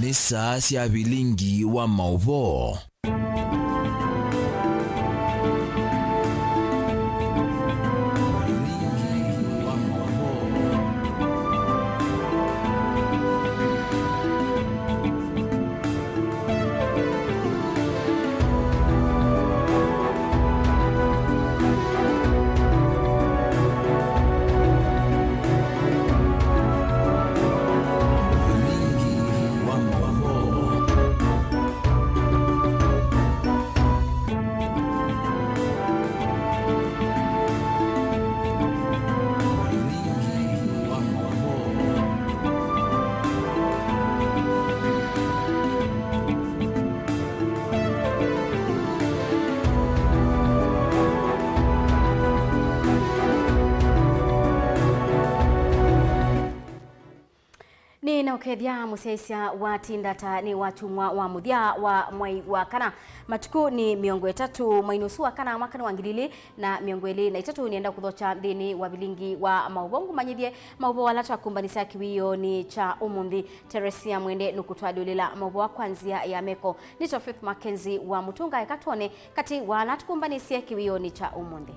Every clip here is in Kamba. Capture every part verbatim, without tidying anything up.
Nĩ saa sya vilingi wa maũvoo. Nĩ na ũkethya mũsyaĩĩsya wa Tindata nĩ wakyumwa wa mũthya wa mwai wa kana. Matukũ nĩ mĩongo ĩtatũ mwai ũsu wa kana mwaka nĩ wa ngili ilĩ na mĩongo ĩlĩ na itatũ. Nĩenda kũthokya nthĩnĩ wa vilingi wa maũvoo ngũmanyĩthye maũvoo ala twakumbanisya kĩwĩoonĩ kya ũmũnthĩ. Teresia Mwende nũkũtwalĩũlĩla maũvoo kwa nzĩa ya meko. Nĩtwa Faith Mackenzie wa Mũtũnga, eka twone katĩ wa ala tũkumbanĩsye kĩwĩoonĩ kya ũmũnthĩ.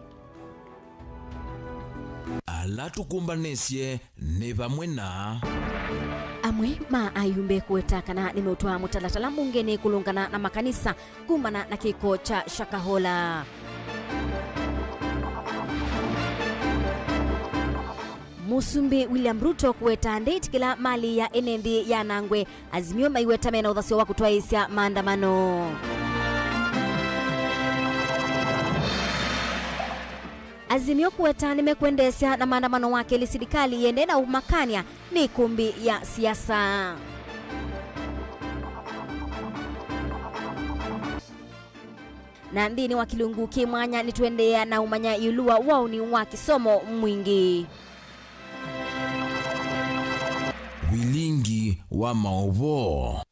Ala tũkũmbanĩsye nĩ vamwe na. Amwe ma ayumbe kũweta kana nĩmeũtwaa mũtalatala mbungenĩ kũlũngana na makanisa kumana na kĩko kya Shakahola. Mũsumbĩ William Ruto kũweta ndĩtĩkĩla mali ya ene nthĩ yanangwe, Azimio maiweta mena ũthasyo wa kũtwaĩĩsya maandamano. Azimio kũweta nĩmekwendeesya na maandamano wa kelĩ silikalĩ yĩendee na ũmakany'a nĩ ĩkũmbĩ ya siasa. Na nthĩnĩ wa kĩlungu kĩ mwanya nĩtũendeea na ũmanya ĩũlũ wa waũni wa kĩsomo mwingĩ. Vilingi wa maũvoo.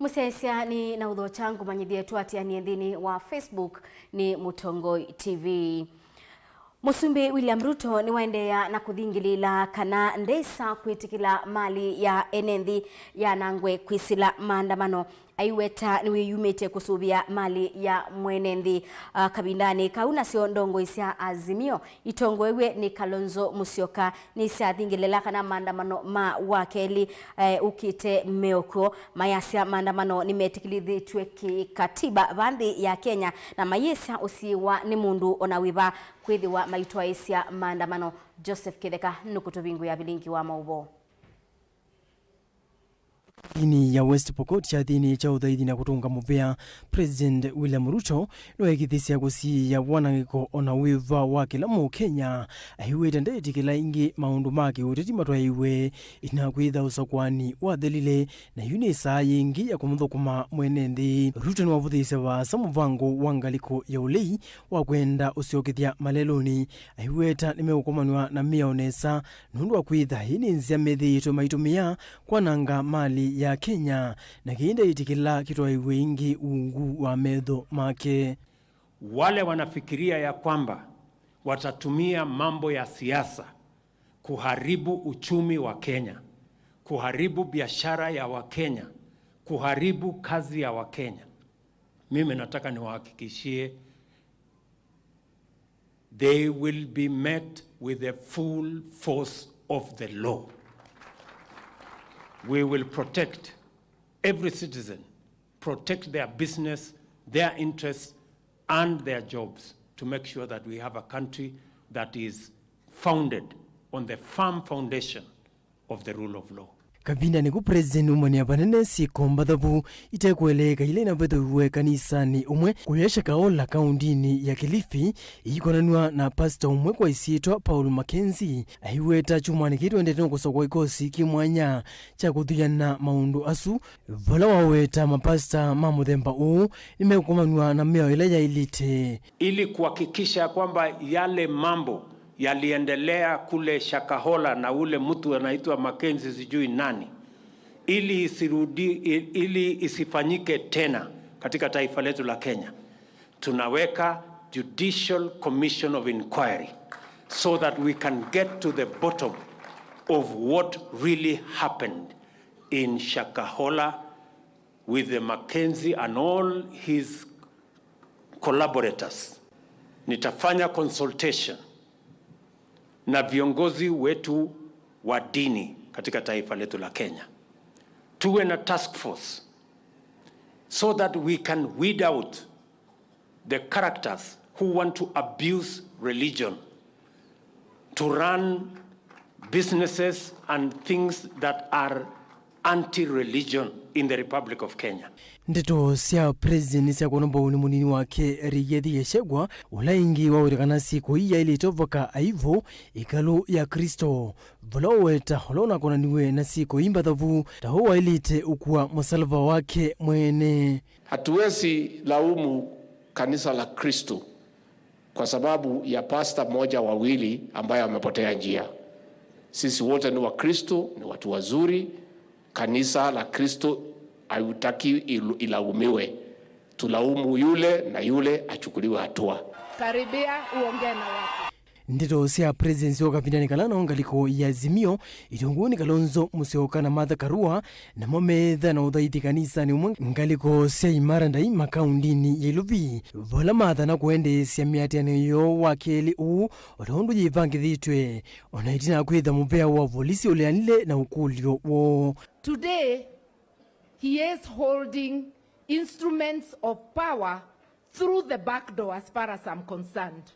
Mũsyaĩĩsya nĩ na ũthokya ngũmanyĩthye tũatĩanĩe nthĩnĩ wa Facebook nĩ Mũtongoi T V. Mũsumbĩ William Ruto nĩwaendeea na kũthingĩlĩĩla kana ndesa kwĩtĩkĩla mali ya ene nthĩ yanangwe kwĩsĩla maandamano. Aiweta nĩwĩyumĩtye kũsũvĩa mali ya mwene nthĩ, ah, kavindanĩ kau, nasyo ndongoi sya Azimio itongoew'e nĩ Kalonzo Musyoka nĩsyathingĩlĩĩla kana maandamano ma wakelĩ, eh, ũkĩte meokw'o. Mayasya maandamano nĩmetĩkĩlĩthĩtw'e kĩkatiba va nthĩ ya Kenya, na mayĩsya ũsiĩwa nĩ mũndũ o na wĩva kwĩthĩwa maitwaĩĩsya maandamano. Joseph Kĩtheka nũkũtũvingũĩa vilingi wa maũvoo. Nthĩnĩ ya West Pokot, kyathĩnĩ kya ũthaithi na kũtũnga mũvea, President William Ruto nĩweekĩthisye kũsiĩĩa wanangĩko o na wĩva wa kĩla Mũkenya, aiw'ĩte ndetĩkĩla ĩngĩ maũndũ ma kĩũteti matwaĩwe ĩtina kwĩtha ũsakũani wathelile, na yu nĩ saa yĩngĩ ya kũmũthũkũma mwene nthĩ. Ruto nĩwavũthĩĩsye vaasa mũvango wa ngalĩko ya ũlei wa kwenda ũsyokethya malelũnĩ, aiweta nĩmeũkomanw'a na mĩao nesa, nũndũ wa kwĩtha ĩĩ nĩ nzĩa methĩĩtwe maitũmĩa kwananga mali ya Kenya, na kĩĩ ndaĩtĩkĩla kĩtwaĩwe ĩngĩ ungu wa metho make. Wale wanafikiria ya kwamba watatumia mambo ya siasa kuharibu uchumi wa Kenya, kuharibu biashara ya Wakenya, kuharibu kazi ya Wakenya, mimi nataka niwahakikishie they will be met with the full force of the law. We will protect every citizen, protect their business, their interests, and their jobs to make sure that we have a country that is founded on the firm foundation of the rule of law. Kavindanĩ kau President umany'a vanene syĩko mbathavu itekũeleeka ila inavethĩwe kanisanĩ ũmwe kũya Shakahola kaũndĩnĩ ya Kilifi, iikonanw'a na pastor ũmwe kwa ĩsyĩtwa Paul Mackenzie, aiweta kyumwanĩ kĩĩ twendete nũkũsakũa kĩkosi kĩ mwanya kya kũthuiana maũndũ asu, vala waweta mapasta ma mũthemba ũũ nĩmekũkomanw'a na mĩao ĩla yaĩlĩte. Ili kuhakikisha kwamba yale mambo yaliendelea kule Shakahola na ule mtu anaitwa Mackenzie sijui nani, ili isirudi, ili isifanyike tena katika taifa letu la Kenya, tunaweka Judicial Commission of Inquiry so that we can get to the bottom of what really happened. in Shakahola with the Mackenzie and all his collaborators. Nitafanya consultation na viongozi wetu wa dini katika taifa letu la Kenya. Tuwe na task force so that we can weed out the characters who want to abuse religion to run businesses and things that are anti-religion in the Republic of Kenya. Ndeto sya President syakwonwa mbau nĩ mũnini wake Rigathi Gachagua, ũla ĩngĩ waweta kana syĩko ii yaĩlĩte ũvoka aivũ ĩkalũ ya Kristo, vala ũweta ũla ũnakonaniw'e na syĩko ii mbathavu ta ũũ waĩlĩte ũkua mũsalva wake mwene. Hatuwezi laumu kanisa la Kristo kwa sababu ya pasta moja wawili ambaye wamepotea njia. Sisi wote ni Wakristo, ni watu wazuri. Kanisa la Kristo hautaki ilu- ilaumiwe. Tulaumu yule na yule achukuliwe hatua. Karibia uongee na watu. Ndeto sya President wa kavindanĩ kala no ngalĩko ya Azimio, itongoi nĩ Kalonzo Musyoka na Martha Karua, namo meetha na ũthaithi kanisanĩ ũmwe ngalĩko sya Imara Daima kaundinĩ ya Iluvi, vala mathana kũendeesya mĩatĩanĩo yoo wa kelĩ ũu, o ta ũndũ yĩvangĩthĩtwe, o na ĩtina kwĩtha mũvea wa volisi ũleanile na ũkũlyo woo. Today, he is holding instruments of power through the back door as far as I'm concerned,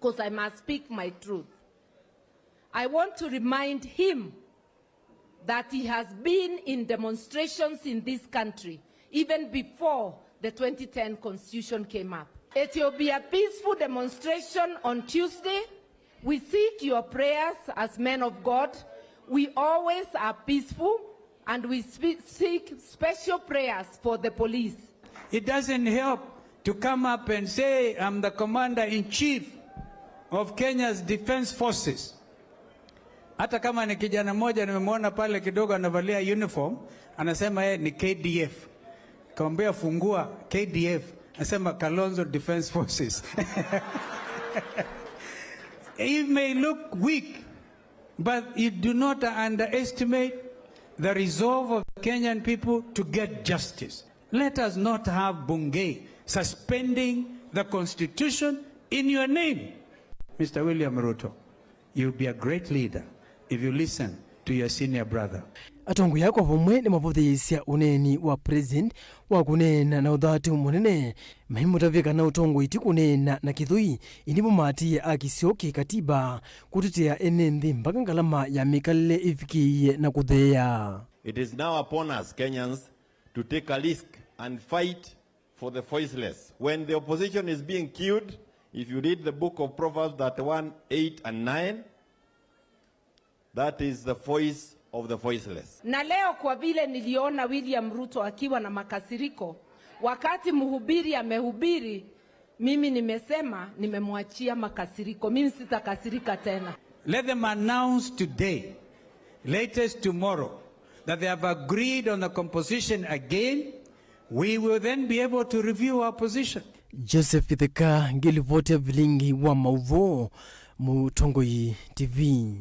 because I must speak my truth. I want to remind him that he has been in demonstrations in this country even before the twenty ten constitution came up. It will be a peaceful demonstration on Tuesday. We seek your prayers as men of God. We always are peaceful, and we spe- seek special prayers for the police. It doesn't help to come up and say, "I'm the commander in chief of Kenya's defense forces." Hata kama ni kijana mmoja nimemwona pale kidogo anavalia uniform, anasema yeye ni K D F. Kamwambia, "Fungua K D F." Anasema, "Kalonzo Defense Forces." He may look weak, but you do not underestimate the resolve of the Kenyan people to get justice. Let us not have Bungei suspending the constitution in your name. Mister William Ruto, you'll be a great leader if you listen to your senior brother. Atongoi aa kwa vamwe nĩmavũthĩĩsya ũneeni wa President wa kũneena na ũthatu mũnene, maimũtavya kana ũtongoi ti kũneena na kĩthũi, ĩndĩ mũmaatĩĩe akisyo kĩ katiba, kũtetea ene nthĩ mpaka ngalama ya mĩkalĩle ĩvikĩĩe na kũtheea. It is now upon us Kenyans to take a risk and fight for the voiceless. When the opposition is being killed, if you read the book of Proverbs thirty-one, eight and nine, that is the voice of the voiceless. Na leo, kwa vile niliona William Ruto akiwa na makasiriko, wakati mhubiri amehubiri, mimi nimesema nimemwachia makasiriko. Mimi sitakasirika tena. Let them announce today, latest tomorrow, that they have agreed on the composition again. We will then be able to review our position. Joseph Kitheka, ngĩlivoti ya vilingi wa maũvoo, Mũtongoi T V.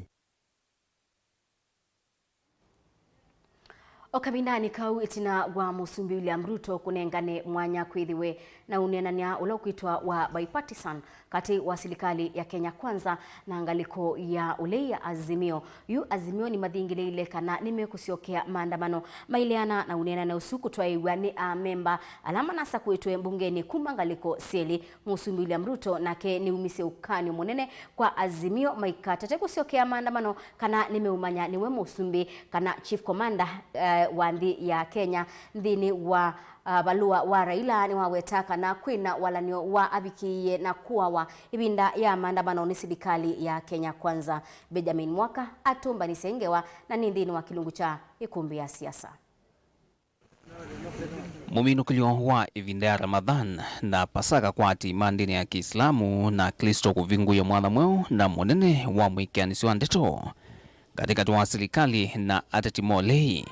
O kavindanĩ kau, ĩtina wa Mũsumbĩ William Ruto kũnengane mwanya kwĩthĩwe na ũneenany'a ũla ũkwĩtwa wa bipartisan katĩ wa silikalĩ ya Kenya Kwanza na ngalĩko ya ũlei ya Azimio, yu Azimio nĩmathingĩlĩile kana nĩmekũsyokea maandamano maileana na ũneenany'a ũsu kũtwaĩw'a nĩ amemba ala manasakũĩtwe mbungenĩ kuma ngalĩko syelĩ. Mũsumbĩ William Ruto nake nĩumisye ũkany'o mũnene kwa Azimio maikatate kũsyokea maandamano kana nĩmeũmanya nĩwe mũsumbĩ kana chief commander, eh, wa nthĩ ya Kenya. Nthĩnĩ wa, ah, valũa wa Raila nĩwaweta kana kwĩna walan'yo wa avikĩĩe na kũawa ĩvinda ya maandamano nĩ silikalĩ ya Kenya Kwanza. Benjamin Mwaka atũmbanisye ngewa na nĩ nthĩnĩ wa kĩlungu kya ĩkũmbĩ ya siasa. Mũminũkĩlyo wa ĩvinda ya Ramadhan na Pasaka kwa atii ma ndĩni ya Kĩislamu na Aklĩsto kũvingũie mwanya mweũ na mũnene wa mwĩkĩanĩsyo wa ndeto katĩkatĩ wa silikalĩ na ateti ma ũlei.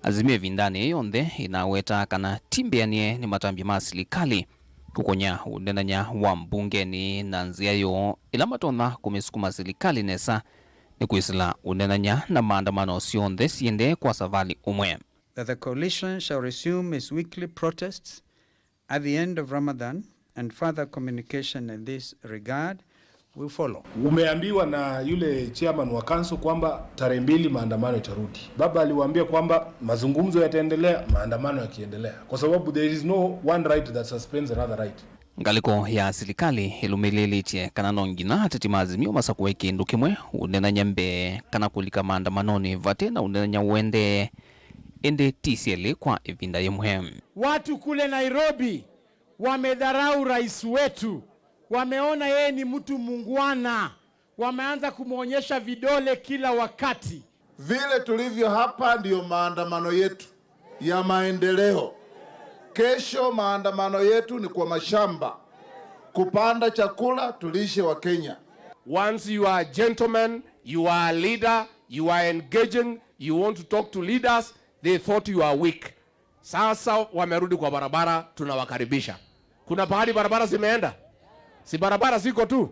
Azimio ĩvindanĩ yĩĩ yonthe ĩnawetaa kana ti mbĩanĩe nĩ matambya ma silikalĩ kũkony'a ũneenany'a wa mbungenĩ na nzĩa yoo ĩla matonya kũmĩsukuma silikalĩ nesa nĩ kwĩsĩla ũneenany'a na maandamano syonthe siendee kwa savalĩ ũmwe. That the coalition shall resume its weekly protests at the end of Ramadan, and further communication in this regard will follow. Umeambiwa na yule chairman wa council kwamba tarehe mbili maandamano itarudi. Baba aliwaambia kwamba mazungumzo yataendelea, maandamano yakiendelea, kwa sababu there is no one right that suspends another right. Ngalĩko ya silikalĩ ĩlũmĩlĩĩlĩtye kana no nginya ateti ma Azimio masakũe kĩndũ kĩmwe ũneenany'a mbee kana kũlika maandamanonĩ vate na ũneenany'a ũendee, ĩndĩ ti syelĩ kwa ĩvinda yĩmwe. Watu kule Nairobi wamedharau rais wetu, wameona yeye ni mtu muungwana, wameanza kumwonyesha vidole kila wakati. Vile tulivyo hapa ndiyo maandamano yetu ya maendeleo. Kesho maandamano yetu ni kwa mashamba, kupanda chakula tulishe wa Kenya. Once you are a gentleman, you are a leader, you are engaging, you want to talk to leaders, they thought you are weak. Sasa wamerudi kwa barabara, tunawakaribisha. Kuna pahali barabara zimeenda? Si barabara ziko tu?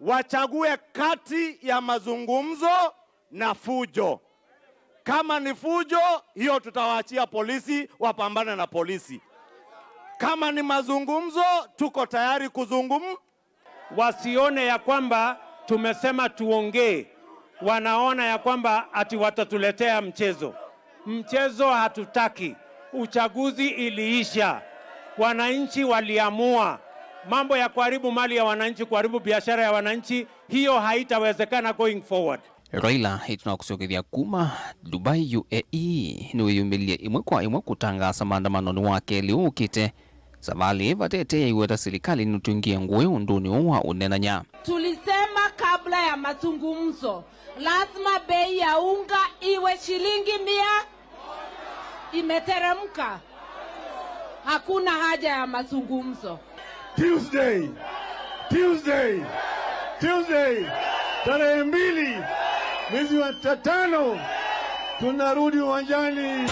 Wachague kati ya mazungumzo na fujo. Kama ni fujo, hiyo tutawaachia polisi wapambane na polisi. Kama ni mazungumzo, tuko tayari kuzungum- Wasione ya kwamba tumesema tuongee, wanaona ya kwamba ati watatuletea mchezo. Mchezo hatutaki. Uchaguzi iliisha, wananchi waliamua. Mambo ya kuharibu mali ya wananchi, kuharibu biashara ya wananchi, hiyo haitawezekana going forward. Raila ĩtina wa kũsyokethya kuma Dubai, U A E, nĩwĩyumĩlye ĩmwe kwa ĩmwe kũtangaasa maandamano nĩ wa kelĩ ũkĩte. Savalĩ ĩĩ vatete yaiweta silikalĩ nĩtwingie ngũĩ ũndũnĩ ũũ wa ũneenany'a. Tulisema kabla ya mazungumzo, lazima bei ya unga iwe shilingi mia. Imeteremka. Hakuna haja ya mazungumzo. Tuesday, Tuesday, Tuesday, tarehe mbili mwezi wa ta-, tano, tunarudi uwanjani.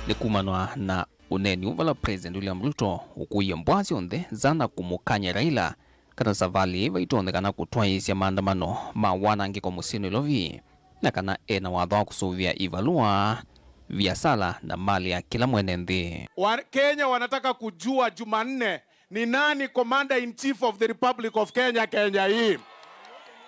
Nĩ kumanwa na ũneeni ũũ vala President William Ruto ũkũie mbwa syonthe za na kũmũkany'a Raila kana savalĩ ĩĩ vaitonyekana kũtwaĩĩsya maandamano ma wanangĩko mũsyĩ Nairobi, na kana e na watho wa kũsũvĩa ivalũa, viasala na malĩ ya kĩla mwene nthĩ. Wa-, Kenya wanataka kujua Jumanne ni nani commander in chief of the Republic of Kenya, Kenya hii,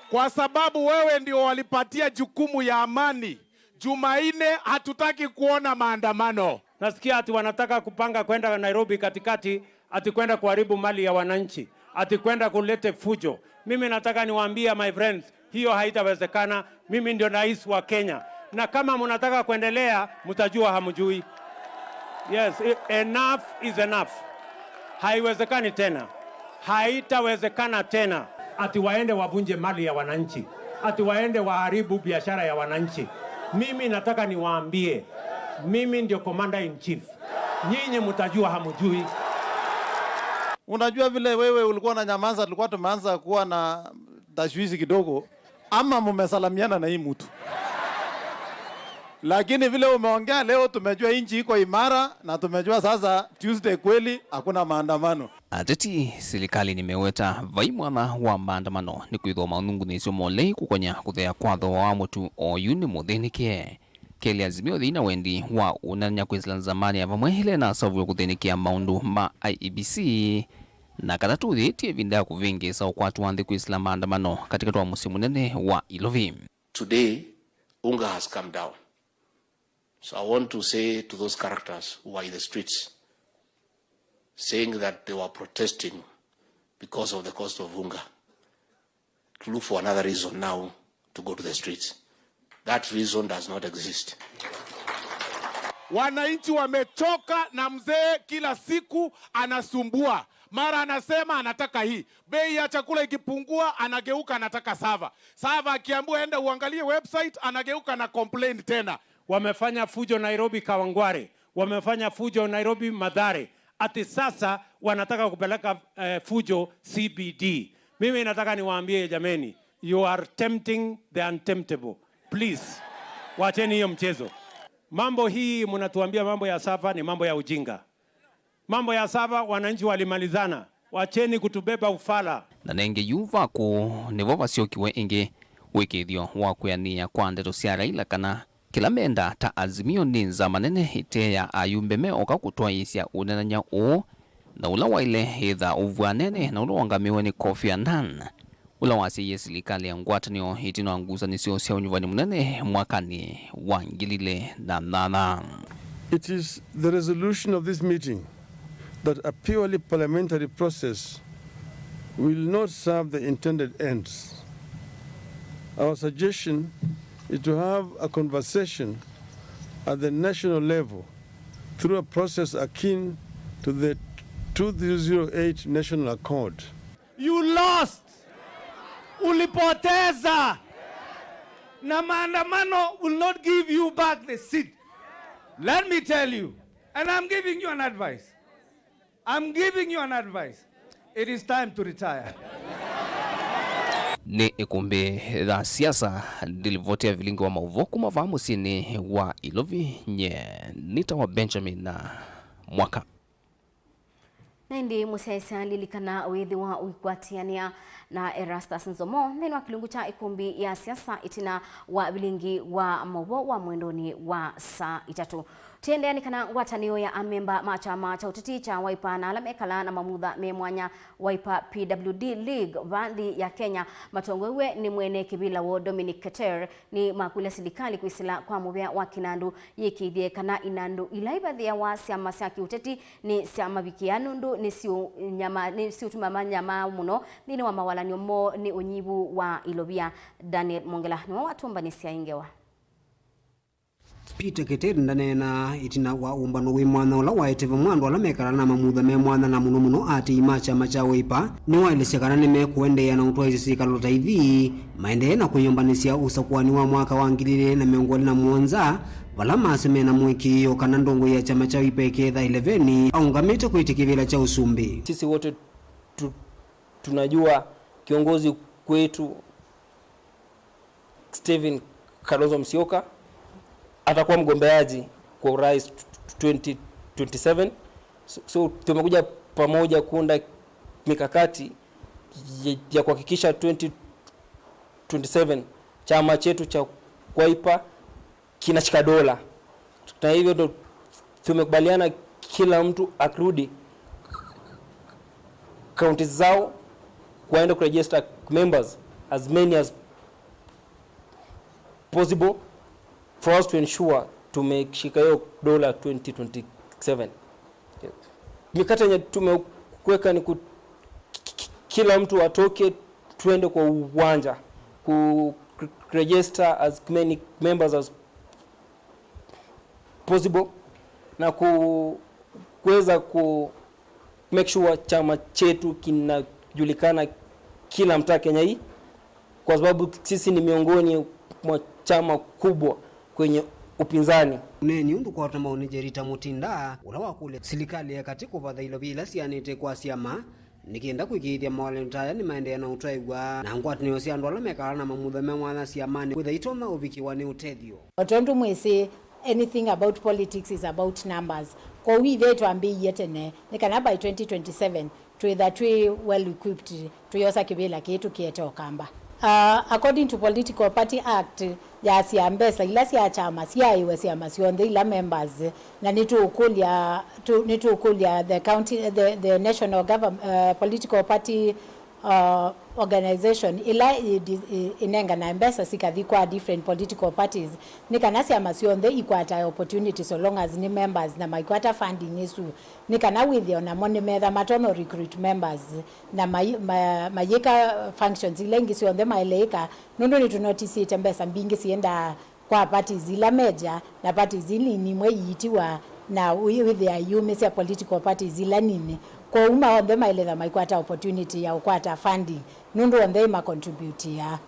kwa sababu wewe ndio walipatia jukumu ya amani. Jumanne hatutaki kuona maandamano. Nasikia ati wanataka kupanga kwenda Nairobi katikati, ati kwenda kuharibu mali ya wananchi, ati kwenda kulete fujo. Mimi nataka niwaambie, my friends, hiyo haitawezekana. Mimi ndio rais wa Kenya. Na kama mnataka kuendelea, mtajua hamjui. Yes, e-, enough is enough. Haiwezekani tena. Haitawezekana tena. Ati waende wavunje mali ya wananchi. Ati waende waharibu biashara ya wananchi. Mimi nataka niwaambie, mimi ndio commander in chief. Nyinyi mtajua hamjui. Unajua vile wewe ulikuwa unanyamaza, tulikuwa tumeanza kuwa na tashwishi kidogo, ama mumesalamiana na hii mtu. Lakini vile umeongea leo, tumejua nchi iko imara na tumejua sasa Tuesday kweli hakuna maandamano. Ateti silikalĩ nĩmeweta vai mwanya wa maandamano nĩkwĩthĩwa maũnungunĩsyo molei kũkonya kũthea kwa thooa wa mũtu oyu nĩ mũthĩnĩke. Kelĩ Azimio yĩna wendi wa ũneenany'a kwĩsĩla nzamanĩ ya vamwe ĩla ĩnaseũvw'e kũthĩnĩkĩa maũndũ ma I E B C, na katatũ yĩĩtye ĩvinda ya kũvĩngĩĩsa ũkwati wa nthĩ kwĩsĩla maandamano katĩkatĩ wa mũsyĩ mũnene wa Ilovi. Today, unga has come down. So I want to say to those characters who are in the streets, saying that they were protesting because of the cost of unga, to look for another reason now to go to the streets. That reason does not exist. Wananchi wamechoka na mzee kila siku anasumbua. Mara anasema anataka hii. Bei ya chakula ikipungua, anageuka anataka sava. Sava akiambiwa enda uangalie website, anageuka na complain tena. Wamefanya fujo Nairobi Kawangware, wamefanya fujo Nairobi Mathare, ati sasa wanataka kupeleka, eh, fujo C B D. Mimi nataka niwaambie jameni, you are tempting the untemptable. Please, wacheni hiyo mchezo. Mambo hii mnatuambia mambo ya sava ni mambo ya ujinga. Mambo ya sava wananchi walimalizana. Wacheni kutubeba ufala. Na nenge yu vaku nĩvo vasyokiwe ĩngĩ wĩkĩĩthyo wa kwĩanĩĩa kwa ndeto sya Raila kana kĩla menda ta Azimio nĩ nzama nene ĩte ya ayumbe meoka kũtwaĩĩsya ũneenany'a ũũ, na ũla waĩle ĩtha ũvw'a nene na ũla wongamiwe nĩ Kofi Annan, ũla wasyaie silikalĩ ya ngwatanĩo ĩtina wa ngusanĩsyo sya ũnyuvani mũnene mwakanĩ wa ngili ilĩ na nyanya. It is the resolution of this meeting that a purely parliamentary process will not serve the intended ends. Our suggestion is to have a conversation at the national level through a process akin to the two thousand eight National Accord. You lost. Ulipoteza. Na maandamano will not give you back the seat. Let me tell you, and I'm giving you an advice. I'm giving you an advice. It is time to retire. Nĩ ĩkũmbĩ ya siasa, ndilivoti ya vilingi wa maũvoo kuma vaa mũsyĩnĩ wa Ilovi, nye nĩtawa Benjamin Mwaka. Na ĩndĩ mũsyaĩĩsya lilikana wĩthĩwa ũikwatĩanĩa na Erastus Nzomo nthĩnĩ wa kĩlungu kya ĩkũmbĩ ya siasa ĩtina wa vilingi wa maũvoo wa mwendonĩ wa saa itatũ. Tũiendeea nĩ kana ngwatanĩo ya amemba ma kyama kya ũteti kya Wiper na ala mekalaa na mamutha me mwanya Wiper P W D League va nthĩ ya Kenya matongoew'e nĩ mwene kĩvĩla woo Dominic Keter nĩ makũlya silikalĩ kwĩsĩla kwa mũvea wa kĩnandũ yĩkĩĩthye kana inandũ ila ivathĩawa syama sya kĩũteti nĩ sya mavikĩa nũndũ nĩsiũnyama-, nĩsiũtuma manyamaa mũno nthĩnĩ wa mawalany'o moo nĩ ũnyivu wa ilovia. Daniel Mongela nĩwe watũmbanĩsya ĩ ngewa. Peter Keter ndaneenaa ĩtina wa ũmbano wĩ mwanya ũla waeteve mwa andũ ala mekalaa na mamutha me mwanya na mũno mũno aatĩĩi ma kyama kya Wiper, nĩwaelesya kana nĩmekũendeea na ũtwaĩĩsya syĩkalo ta ithi maendee na kwĩyũmbanĩsya ũsakũani wa mwaka wa ngili ilĩ na mĩongo ĩlĩ na mũonza, vala masya mena mũĩkĩĩo kana ndongoi ya kyama kya Wiper ĩkeetha ĩleveni aũngamĩte kwĩtya kĩvĩla kya ũsumbĩ. Sisi wote tu-, tunajua kiongozi kwetu Stephen Kalonzo Musyoka atakuwa mgombeaji kwa urais twenty twenty-seven. So, so tumekuja pamoja kuunda mikakati ya, ya kuhakikisha twenty twenty-seven chama chetu cha Wiper kinashika dola. Na hivyo ndo tumekubaliana kila mtu akirudi kaunti zao, waende kuregister members, as many as possible, for us to ensure tumeshika hiyo dola twenty twenty-seven. Mikakati yenye tumekuweka ni ku-, ki-, ki-, kila mtu atoke, tuende kwa uwanja ku-, register as many members as possible na ku-, kuweza ku make sure chama chetu kinajulikana kila mtaa Kenya hii, kwa sababu sisi ni miongoni mwa chama kubwa kwenye upinzani. Ũneeni ũndũ kwatwa maũnĩ Jerita Mutinda, ũla wakũlya silikalĩ ya katĩ kũvatha ilovia ila sianĩte kwa syama, nĩ kenda kũĩkĩĩthya mawalany'o ta aya nĩmaendeea na ũtwaĩw'a, na ngwatanĩo sya andũ ala mekalaa na mamutha me mwanya syamanĩ kwĩtha itonya ũvikĩwa nĩ ũtethyo. O tondũ mwĩsĩ, anything about politics is about numbers. Kwoou ithyĩ twambĩĩie tene, nĩ kana by twenty twenty-seven twĩtha twĩ well equipped, tũyosa kĩvĩla kĩĩ tũkĩete Ũkamba. Uh, according to Political Party Act, yasya mbesa ila sya kyama syaĩwe syama syonthe ila members, na nĩtũũkũlya, tũ-, nĩtũũkũlya the county, the, the national government, uh, political party, uh, organization ila ĩ-, ĩ-, ĩnenganae mbesa sikathi kwa different political parties, nĩ kana syama syonthe ikwatae opportunity so long as nĩ members na maikwata funding ĩsu, nĩ kana wĩthĩe onamo nĩmetha matonya recruit members na mai-, ma-, mayĩka functions ila ingĩ syonthe maĩle ĩka, nũndũ nĩtũnotisĩte mbesa mbingĩ siendaa kwa parties ila major na parties ii nini imwe iitiwa na wi-, wĩthĩa iyumĩsya political parties ila nini. Kwoou ma onthe maĩlĩtha maikwata opportunity ya ũkwata funding nũndũ onthe ĩmacontributia.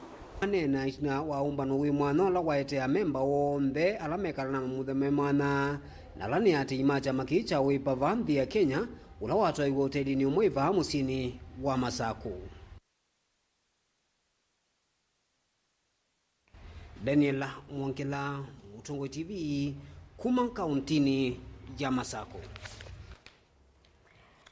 Aneena ĩtina wa ũmbano wĩ mwanya ũla waetee amemba onthe ala mekalaa na mamutha me mwanya na ala nĩ aatĩĩi ma kyama kĩĩ kya Wiper vaa nthĩ ya Kenya, ũla watwaĩwe ũtelinĩ ũmwe ĩvaa mũsyĩnĩ wa Masakũ. Daniel Mwongela, Mũtongoi T V, kuma kauntinĩ ya Masakũ.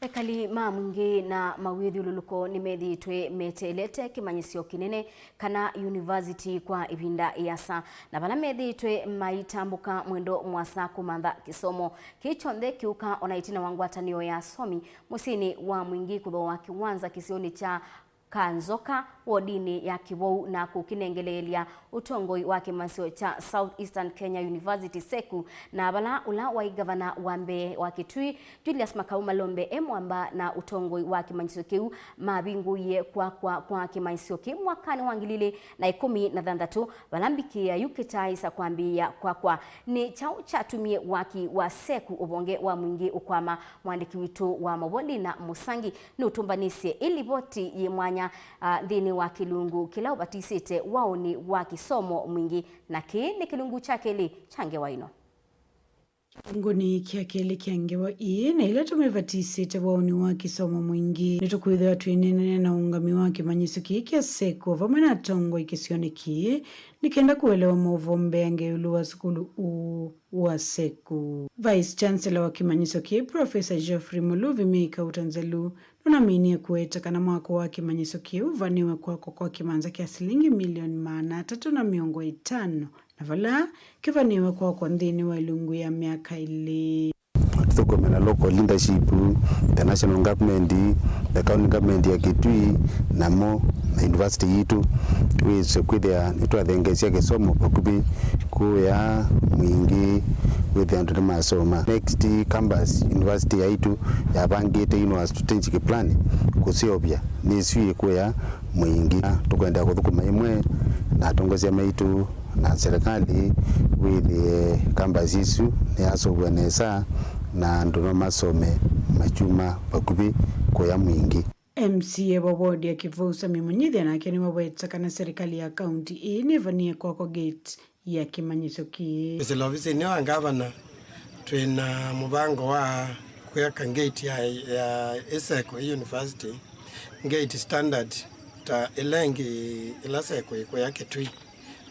Ekali ma Mwingi na mawĩthyũlũlũko nĩmethĩĩtwe meteelete kĩmanyĩsyo kĩnene kana yunivasiti kwa ĩvinda ĩasa, na vala methĩĩtwe maitambũka mwendo mũasa kũmantha kĩsomo. Kĩĩ kyonthe kĩũka o na ĩtina wa ngwatanĩo ya asomi mũsyĩnĩ wa Mwingi kũthooa kĩwanza kĩsionĩ kya Kanzoka, wodinĩ ya Kĩvou, na kũkĩnengeleelya ũtongoi wa kĩmanyĩsyo kya South Eastern Kenya University, seku, na vala ũla waĩ ngavana wa mbee wa Kitui, Julius Makau Malombe, e mwamba na ũtongoi wa kĩmanyĩsyo kĩu, mavingũie kwakwa kwa kĩmanyĩsyo kĩĩ mwakanĩ wa ngili ilĩ na ĩkũmi na thanthatũ, vala mbikĩa yu kĩtaaĩsa kwambĩĩa kwakwa. Nĩ kyaũ kyatumie waki wa seku ũvonge wa Mwingi ũkwama? Mwandĩki witũ wa maũvoo Lina Mũsangi nũtũmbanĩsye ĩ livoti yĩ mwanya, a, nthĩnĩ wa kĩlungu kĩla ũvatisĩte waũnĩ wa kĩsomo Mwingi, na kĩĩ nĩ kĩlungu kya kelĩ kya ngewa ĩno. Kĩlungunĩ kya kelĩ kya ngewa ii, na ĩla tũmĩvatisĩte waũnĩ wa kĩsomo Mwingi, nĩtũkwĩthĩwa twĩneenanĩa na ũũngami wa kĩmanyĩsyo kĩĩ kya seku vamwe na atongoi kĩsionĩ kĩĩ, nĩ kenda kũelewa maũvoo mbeange ĩũlũ wa sukulu ũũ wa seku. Vice Chancellor wa kĩmanyĩsyo kĩĩ, Professor Geoffrey Muluvi, mĩ kauta nzelu, nũnaminie kũweta kana mwako wa kĩmanyĩsyo kĩu ũvanĩwe kwakwa kwa kĩmanza kya silingi milioni maana atatũ na mĩongo ĩtano, na vala kĩvanĩwe kwakwa nthĩnĩ wa ĩlungu ya myaka ĩlĩ. Tũthũkũme na local leadership, the national government, the county government ya Kitui, namo na university yitũ, wĩse kwĩthĩa nĩtwathengeesya kĩsomo vakuvĩ kũya Mwingi, wĩthĩa andũ nĩmasoma. Next campus university yaitũ yavangĩte ino a strategic plan kũseũvya nĩsu ĩkũya Mwingi. Tũkwenda kũthũkũma ĩmwe na atongoesya maitũ na serikali wĩthĩe campus isu nĩyasũvw'a nesa na andũ no masome makyuma vakuvĩ kũya Mwingi. M C A wa ward ya Kĩvou, Sami Mũnyithia, nake nĩwaweta kana serikali ya kaunti ĩĩ nĩvanie kwakwa gate ya kĩmanyĩsyo kĩĩ. Kwĩsĩla ovisinĩ wa ngavana, twĩ na mũvango wa kwĩaka gate ya, ya ĩseku ĩ university, gate standard ta ĩla ĩngĩ ĩla seku ĩkũya Kitui.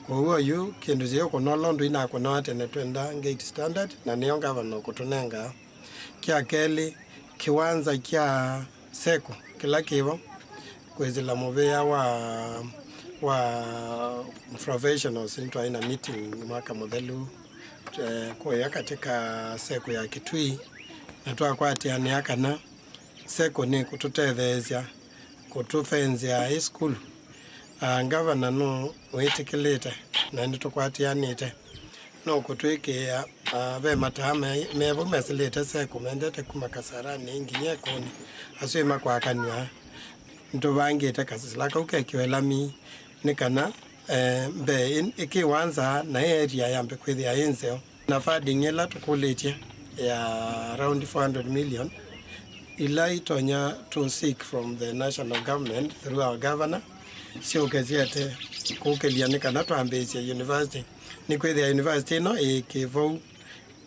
Kwoou oyu kĩndũ kĩu kũnola ũndũ inakũnawa tene, twenda gate standard, na nĩyo ngavana ũkũtũnenga. Kya kelĩ, kĩwanza kya seku kĩla kĩvo kwĩsĩla mũvĩa wa, wa professionals. Nĩtwaĩ na meeting mwaka mũthelu, eh, kũya katĩ ka seku ya Kitui, na twakwatĩanĩa kana seku nĩkũtũtetheesya kũtũfenzĩa ĩ sukulu. Ah, ngavana nũwĩtĩkĩlĩte na nĩtũkwatĩanĩte. Nũkũtwĩkĩĩa, ah, ve mataa me, me vau mesĩlĩte seku mendete kuma Kasarani nginya Ĩkũnĩ. Asu ĩ makwakanw'a. Nĩtũvangĩte kasĩla kau kekĩwe lami nĩ kana, eh, mbee ĩ, ĩ kĩwanza na ĩ area yambe kwĩthĩa ĩ nzeo. Na funding ĩla tũkũlĩtye ya around four hundred million, ila itonya to seek from the national government through our governor, syũke syete kũkĩlya nĩ kana twambĩĩsye university. Nĩkwĩthĩa university ĩno ĩ Kĩvou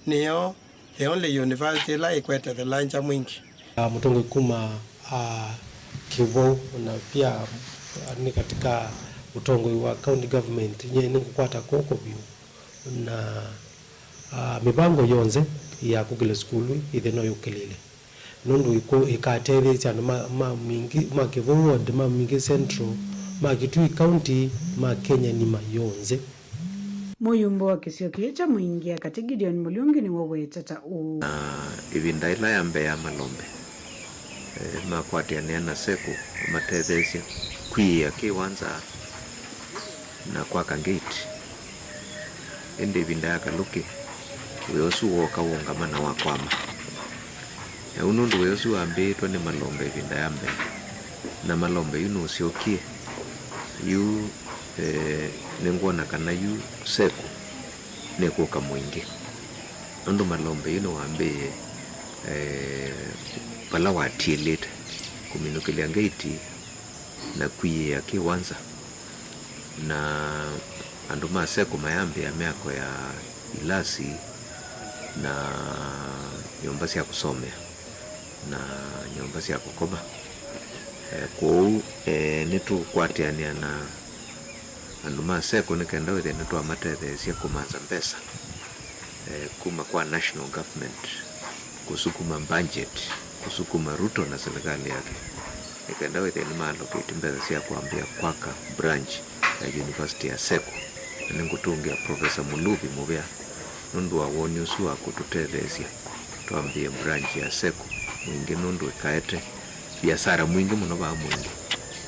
nĩyo the only university ĩla ĩkwete the larger Mwingi. Ah, mũtongoi kuma, ah, Kĩvou na pia, ah, nĩ katika ũtongoi wa county government, nye nĩngũkwata kw'oko vyũ na, ah, mĩvango yonthe ya kũkĩlya sukulu ĩthĩ no yũkĩlĩle, nũndũ ĩkũ-, ĩkatetheesya andũ ma, ma Mwingi, ma Kĩvou ward, ma Mwingi Central, ma Kitui County, ma Kenya nima yonthe. Mũyumbe wa kĩsio kĩĩ kya Mwingi ya katĩ Gideon Mũlungi nĩwaweta ta ũũ. Na ĩvinda ĩla ya mbee ya malombe, eh, makwatĩanĩa na seku, matetheesya kwiĩa kĩwanza na kwaka gate. Ĩndĩ ĩvinda ya kalũkĩ, wĩa ũsu wooka wũngama na wakwama. Na yu nũndũ wĩa ũsu wambĩĩtwe nĩ malombe ĩvinda ya mbee, na malombe yu nũsyokie, yu, eh, nĩngwona kana yu seku nĩkũka Mwingi. Nũndũ malombe yu nĩwambĩĩe, eh, vala watiĩlĩte kũminũkĩlya ngeiti na kwiĩa kĩwanza, na andũ ma seku mayambĩĩa myako ya ilasi na nyũmba sya kũsomea na nyũmba sya kũkoma. Eh, kwoou, eh, nĩtũkwatĩanĩa na andũ ma seku nĩ kenda wĩthĩe nĩtwamatetheesya kũmanza mbesa, eh, kuma kwa national government kũsukuma budget kũsukuma Ruto na silikalĩ yake nĩ kenda wĩthĩe nĩma allocate mbesa sya kwambĩĩa kwaka branch ya University ya Seku, na nĩngũtũngĩa Professor Muluvi mũvea nũndũ wa woni ũsu wa kũtũtetheesya twambĩĩe branch ya Seku Mwingĩ, nũndũ ĩkaete viasara mwingĩ mũno vaa Mwingĩ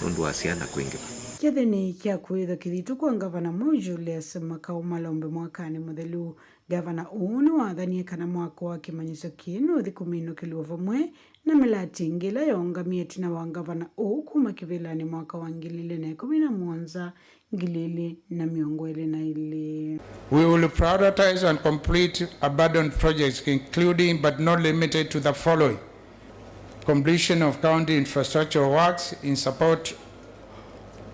nũndũ wa syana kwingĩva. Kĩthĩnĩ kya kũĩthwa kĩthitũ kwa Ngavana Moi Julius Makau Malombe mwakanĩ mũthelu, Ngavana ũũ nĩwathanie kana mwako wa kĩmanyĩsyo kĩĩ nũthi kũminũkĩlw'a vamwe na mĩlati ĩngĩ ĩla yaũngamie ĩtina wa ngavana ũũ kuma kĩvĩlanĩ mwaka wa ngili ilĩ na ĩkũmi na mũonza, ngili ilĩ na mĩongo ĩlĩ na ilĩ. We will prioritize and complete abandoned projects, including but not limited to the following: completion of county infrastructure works in support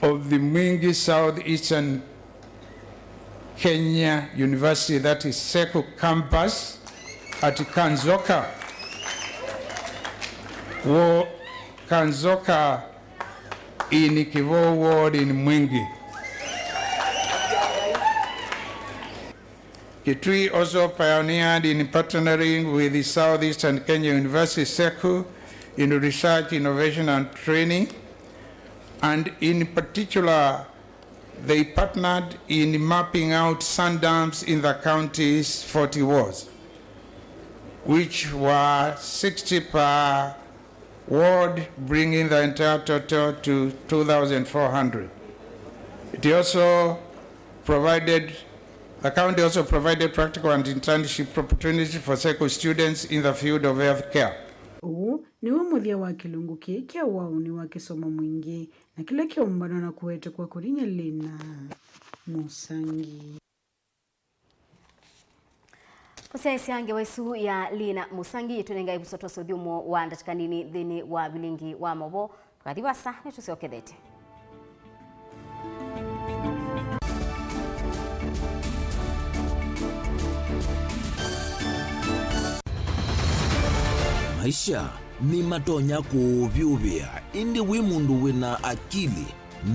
of the Mwingi South Eastern Kenya University, that is Seku campus at Kanzoka, wo-, Kanzoka in Kivoo Ward in Mwingi. Kitui also pioneered in partnering with the Southeastern Kenya University, Seku, in research, innovation, and training, and in particular, they partnered in mapping out sand dams in the county's forty wards, which were sixty per ward, bringing the entire total to two thousand four hundred. It also provided, the county also provided practical and internship opportunities for Seku students in the field of healthcare. Ũũ nĩw'o mũthya wa kĩlungu kĩĩ kya waũni wa kĩsomo Mwingĩ, na kĩla kĩaũmbanwa na kũete kwa kũniny'a Lina Mũsangi. Kũsyaĩĩsya ngewa ĩsu ya Lina Mũsangi, yĩtũnenga ĩvuso twose ũthyũmũo wa ndatĩka nini nthĩnĩ wa vilingi wa maũvoo. Tũkathi vasa, nĩtũsyokethete. Maisha nĩmatonya kũũvyũvĩa, ĩndĩ wĩ mũndũ wĩna akili,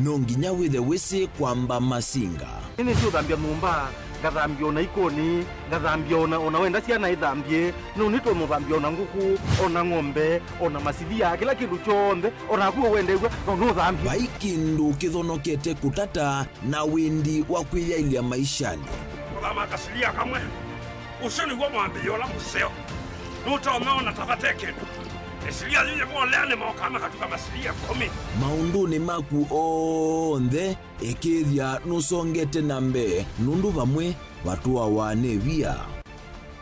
no nginya wĩthe wĩsĩ kwamba masinga. Nĩnĩsĩ ũthambya nyũmba, ngathambya ona ikoni, ngathambya ona, ona wenda syana ithambye, no nĩtũmũthambya ona ngũkũ, ona ng'ombe, ona masilia, kĩla kĩndũ kyonthe, ona naku ũwendew'a, no nũthambye. Vai kĩndũ kĩthonokete kũtata na wendi wa kwĩyaĩlya maishanĩ. Kũthama kasilia kamwe. Ũsu nĩw'o mwambĩĩo ũla mũseo. Nũtonya ona ta vate kĩndũ. Ĩsilia yĩyĩvolea nĩmokaa makatuka masilia ĩkũmi. Maũndũnĩ maku onthe, ĩkĩĩthya nũsongete na mbee, nũndũ vamwe vatũawa nĩ via.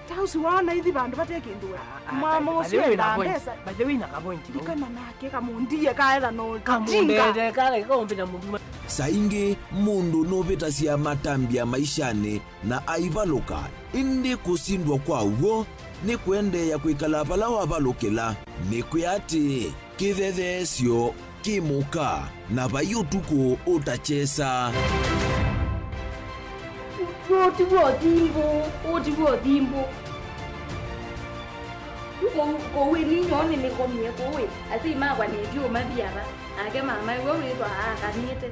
Ta ũsu waona ithi vandũ vate kĩndũ we. Mama ũsu endaa mbesa. By the way, na kavointi. Ndikana nake kamũndie kaetha no tinga. Kamũndete kale kaũmbĩna mũndũ. Saa ingĩ mũndũ nũvĩtasya matambya maishanĩ na aivalũka, ĩndĩ kũsindwa kwa w'o nĩ kũendeea kwĩkala vala wavalũkĩla. Nĩkwĩa atĩĩ, kĩthetheesyo kĩ mũka, na vai ũtukũ ũtakyesa. Ũũ ti w'o thimbũ, ũũ ti w'o thimbũ. Kũu, kũu ĩninyoo nĩnĩkomie kũu ĩ, asyai makwa nĩtyo mathi ava, nake mama ĩwe wĩthwa aakanĩte.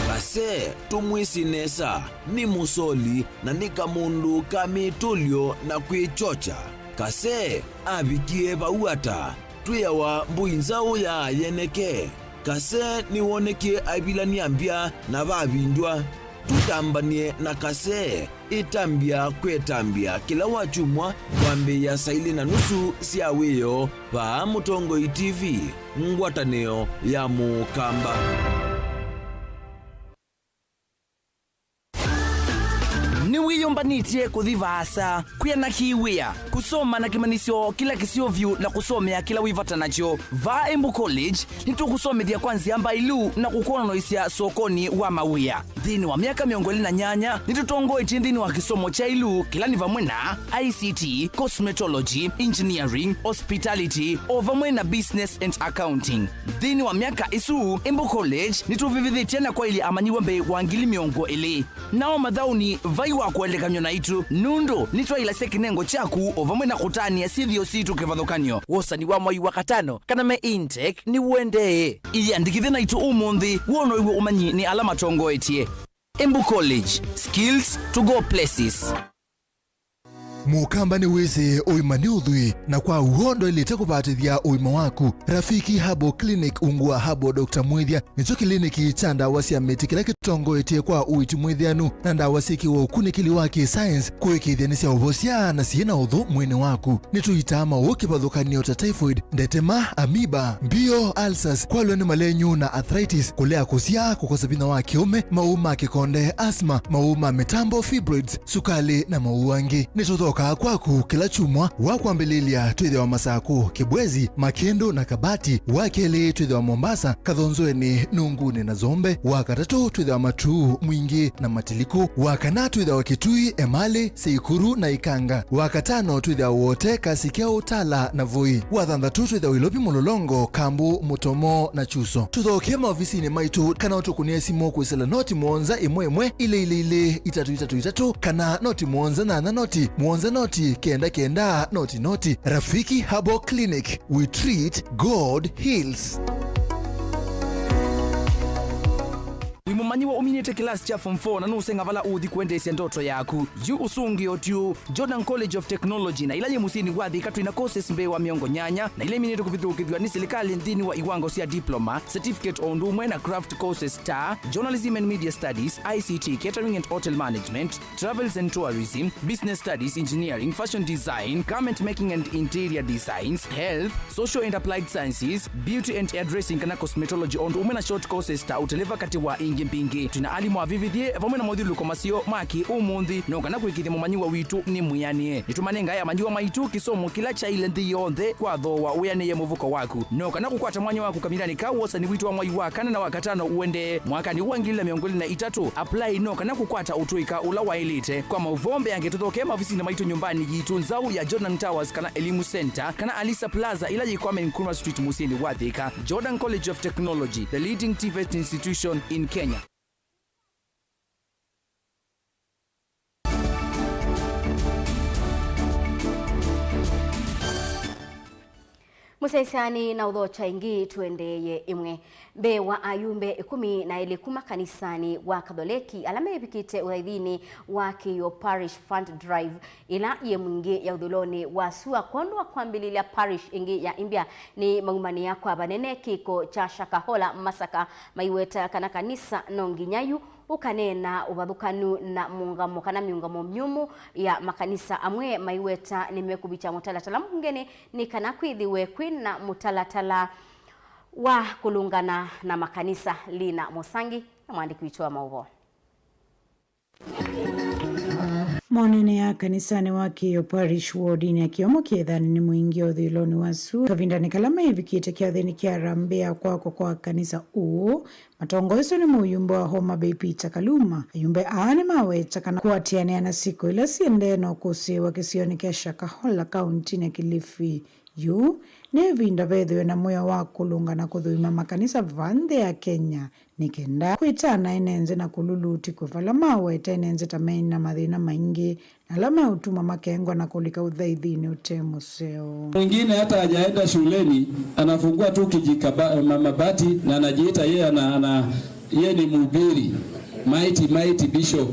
Kase, tũmwĩsĩ nesa, nĩ mũsoli na nĩ kamũndũ ka mĩtũlyo na kwĩkyokya. Kase avikie vau ata? Twĩawa mbũi nzaũ ya yeneke. Kase nĩwonekie aivilany'a mbya na vavindw'a. Tũtambany'e na Kase. Ĩtambya kwĩ ĩtambya kĩla wakyumwa kwambĩĩa saa ilĩ na nusu sya wĩoo vaa Mũtongoi T V, ngwatanĩo ya Mũkamba. Nĩwĩyũmbanĩtye kũthi vaasa, kwĩana kĩ wĩa, kũsoma na kĩmanyĩsyo kĩla kĩseo vyũ na kũsomea kĩla wĩ vata nakyo? Vaa Embu College, nĩtũkũsomethya kwa nzĩa mbailu na kũkwonanĩsya sokonĩ wa mawĩa. Nthĩnĩ wa myaka mĩongo ĩlĩ na nyanya, nĩtũtongoetye nthĩnĩ wa kĩsomo kya ĩlu, kĩla nĩ vamwe na I C T, cosmetology, engineering, hospitality, o vamwe na business and accounting. Nthĩnĩ wa myaka ĩsu, Embu College nĩtũvĩvĩthĩtye na kwaĩlya amanyĩw'a mbee wa ngili mĩongo ĩlĩ. Nao mathaũni vai wa kũelekanw'a naitũ, nũndũ nĩtwaĩlasya kĩnengo kyaku o vamwe na kũtanĩa syĩthĩo sitũ kĩvathũkany'o. Wosani wa mwai wa katano kana me intake nĩũendee. Ĩyĩandĩkĩthye naitũ ũmũnthĩ, woo no wĩw'e ũmanyi nĩ ala matongoetye. Embu College, skills to go places. Mũkamba nĩwĩsĩ ũima nĩ ũthwii, na kwa w'o ndwaĩlĩte kũvatĩthya ũima waku. Rafiki Herbal Clinic ungu wa Herbal Doctor Mwĩthya nĩkyo kĩliniki kya ndawa sya mĩtĩ kĩla kĩtongoetye kwa ũiiti mwĩthĩanu na ndawa syĩkĩwe ũkunĩkĩli wa kĩ-science kũĩkĩĩthya nĩsyaũvosya na syĩ na ũthũ mwĩĩnĩ waku. Nĩtũitaa maũũ kĩvathũkany'o ta typhoid, ndetema, amoeba, mbio, ulcers, kwalw'a nĩ malenyu na arthritis, kũlea kũsyaa, kũkosa vinya wa kĩũme, maũũ ma kĩkonde, asthma, maũũ ma mĩtambo, fibroids, sukalĩ, na maũũ angĩ. Nĩtũthokaa kwaku kĩla kyumwa. Wa kwambĩlĩlya twĩthĩawa Masakũ, Kĩbwezi, Makĩndũ, na Kabati. Wa kelĩ twĩthĩawa Mombasa, Kathonzweni, Nungunĩ, na Zombe. Wa katatũ twĩthĩawa Matuu, Mwingĩ, na Matiliku. Wa kana twĩthĩawa Kitui, Emali, Seikuru, na Ikanga. Wa katano twĩthĩawa Wote, Kasikĩa, Utala, na Voi. Wa thanthatũ twĩthĩawa Ilovi, Mũlolongo, Kambu, Mũtomo, na Chuso. Tũthokee maovisinĩ maitũ kana ũtũkũnĩe simũ kwĩsĩla noti mũonza ĩmwe ĩmwe ilĩ ilĩ ilĩ itatũ itatũ itatũ kana noti mũonza nyanya noti mũonza noti kenda kenda noti noti. Rafiki Herbal Clinic, we treat, God heals. Wĩ mũmanyĩw'a ũminĩte kĩlasi kya form four na nũũseng'a vala ũũthi kũendeesya ndoto yaku? Yu ũsũngĩo tyu. Jordan College of Technology na ila yĩ mũsyĩnĩ wa Thika twĩ na courses mbee wa mĩongo nyanya na ila iminĩtwe kũvithũkĩthw'a nĩ silikalĩ nthĩnĩ wa iwango sya diploma, certificate o ũndũ ũmwe na craft courses ta Journalism and Media Studies, I C T, Catering and Hotel Management, Travels and Tourism, Business Studies, Engineering, Fashion Design, Garment Making and Interior Designs, Health, Social and Applied Sciences, Beauty and Hairdressing kana Cosmetology, o ũndũ ũmwe na short courses ta ũteleva katĩ wa ingĩ mbingĩ. Twĩ na alimũ avĩvĩthye vamwe na mothyũlũlũko maseo ma kĩ-ũmũnthĩ, no kana kũĩkĩĩthya mũmanyĩw'a witũ nĩ mwĩanĩe. Nĩtũmanengae amanyĩw'a maitũ kĩsomo kĩla kyaĩle nthĩ yonthe kwa thooa wĩanĩe mũvuko waku. No kana kũkwata mwanya wa kũkavindanĩ ka wosani witũ wa mwai wa kana na wa katano ũendee mwakanĩ wa ngili ilĩ na mĩongo ĩlĩ na itatũ, apply no kana kũkwata ũtũĩka ũla waĩlĩte. Kwa maũvoo mbeange tũthokee maovisinĩ maitũ nyũmbanĩ yitũ nzaũ ya Jordan Towers kana Elimu Center kana Alisa Plaza ĩla yĩ Kwame Nkrumah Street mũsyĩnĩ wa Thika. Jordan College of Technology, the leading TVET institution in Kenya. Mũsyaĩĩsyanĩ na ũthokya ĩngĩ tũendeeye ĩmwe. Mbee wa ayumbe ĩkũmi na elĩ kuma kanisanĩ wa Katholeki ala mevikĩte ũthaithinĩ wa Kĩio Parish Fund Drive ĩla yĩ Mwingĩ ya ũthũĩlonĩ wa sua kwondũ wa kwambĩlĩlya parish ĩngĩ ya Imbya nĩmaumanĩa kwa vanene kĩko kya Shakahola Massacre, maiweta kana kanisa no nginya yu ũkaneena ũvathũkanu na mũũngamo kana mĩũngamo myũmũ ya makanisa amwe maiweta nĩmekũvikya mũtalatala mbungenĩ nĩ kana kwĩthĩwe kwĩ na mũtalatala wa kũlũngana na makanisa. Lina Mũsangi na mwandĩki witũ wa maũvoo. Monene ya kanisanĩ wa Kĩio Parish wodinĩ ya Kĩomo kĩethanĩ nĩ Mwingĩ ũthũĩlonĩ wa sua kavindanĩ kala maivikĩte kyathĩnĩ kya harambee ya kwakwa kwa kanisa ũũ, matongoeswe nĩ mũyumbe wa Homa Bay Peter Kaluma. Ayumbe aa nĩmaweta kana kũatĩanĩa na syĩko ila siendee na ũkũsĩĩwa kĩsionĩ kya Shakahola kauntinĩ ya Kilifi, yu nĩ ĩvinda vethĩwe na mwĩao wa kũlũnga na kũthũima makanisa va nthĩ ya Kenya nĩ kenda kwĩtana ene nzĩ na kũlulutĩkw'a vala maweta ene nzĩ ta me na mathĩna maingĩ na ala meũtuma makengwa na kũlika ũthaithinĩ ũte mũseo. Mwingine hata hajaenda shuleni, anafungua tu kijikaba-, ma-, mabati na anajiita yeye ana, ana, yeye ni mhubiri, mighty, mighty bishop,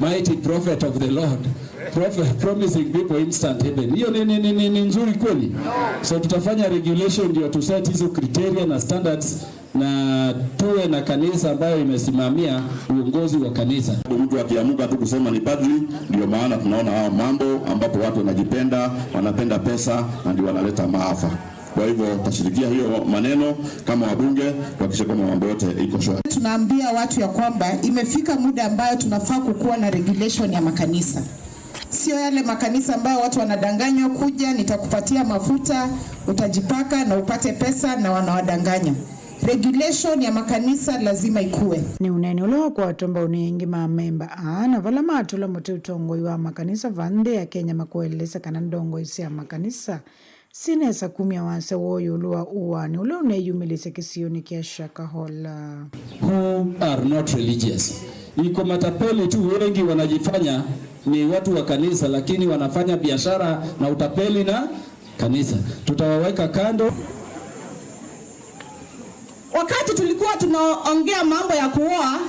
mighty prophet of the Lord, prophet, promising people instant heaven. Hiyo ni, ni, ni, ni, ni nzuri kweli? So tutafanya regulation ndio tu set hizo criteria na standards na tuwe na kanisa ambayo imesimamia uongozi wa kanisa. Mtu akiamuka tu kusema ni padri, ndio maana tunaona haya mambo ambapo watu wanajipenda, wanapenda pesa na ndio wanaleta maafa. Kwa hivyo tutashirikia hiyo maneno kama wabunge, tuhakikishe kwamba mambo yote iko shwari. Tunaambia watu ya kwamba imefika muda ambayo tunafaa kukuwa na regulation ya makanisa. Sio yale makanisa ambayo watu wanadanganywa, kuja nitakupatia mafuta, utajipaka na upate pesa na wanawadanganya. Regulation ya makanisa lazima ikue. Nĩ ũneeni ũla wakwatwa mbau nĩ aingĩ ma amemba aa na vala matũla mũtĩ ũtongoi wa makanisa va nthĩ ya Kenya makũelesya kana ndongoi sya makanisa sinesa kumya wasya woo ĩũlũ wa ũaani ũla ũneyumĩlĩsya kĩsionĩ kya Shakahola. Who are not religious. Iko matapeli tu wengi wanajifanya ni watu wa kanisa, lakini wanafanya biashara na utapeli na kanisa. Tutawaweka kando. Wakati tulikuwa tunaongea mambo ya kuoa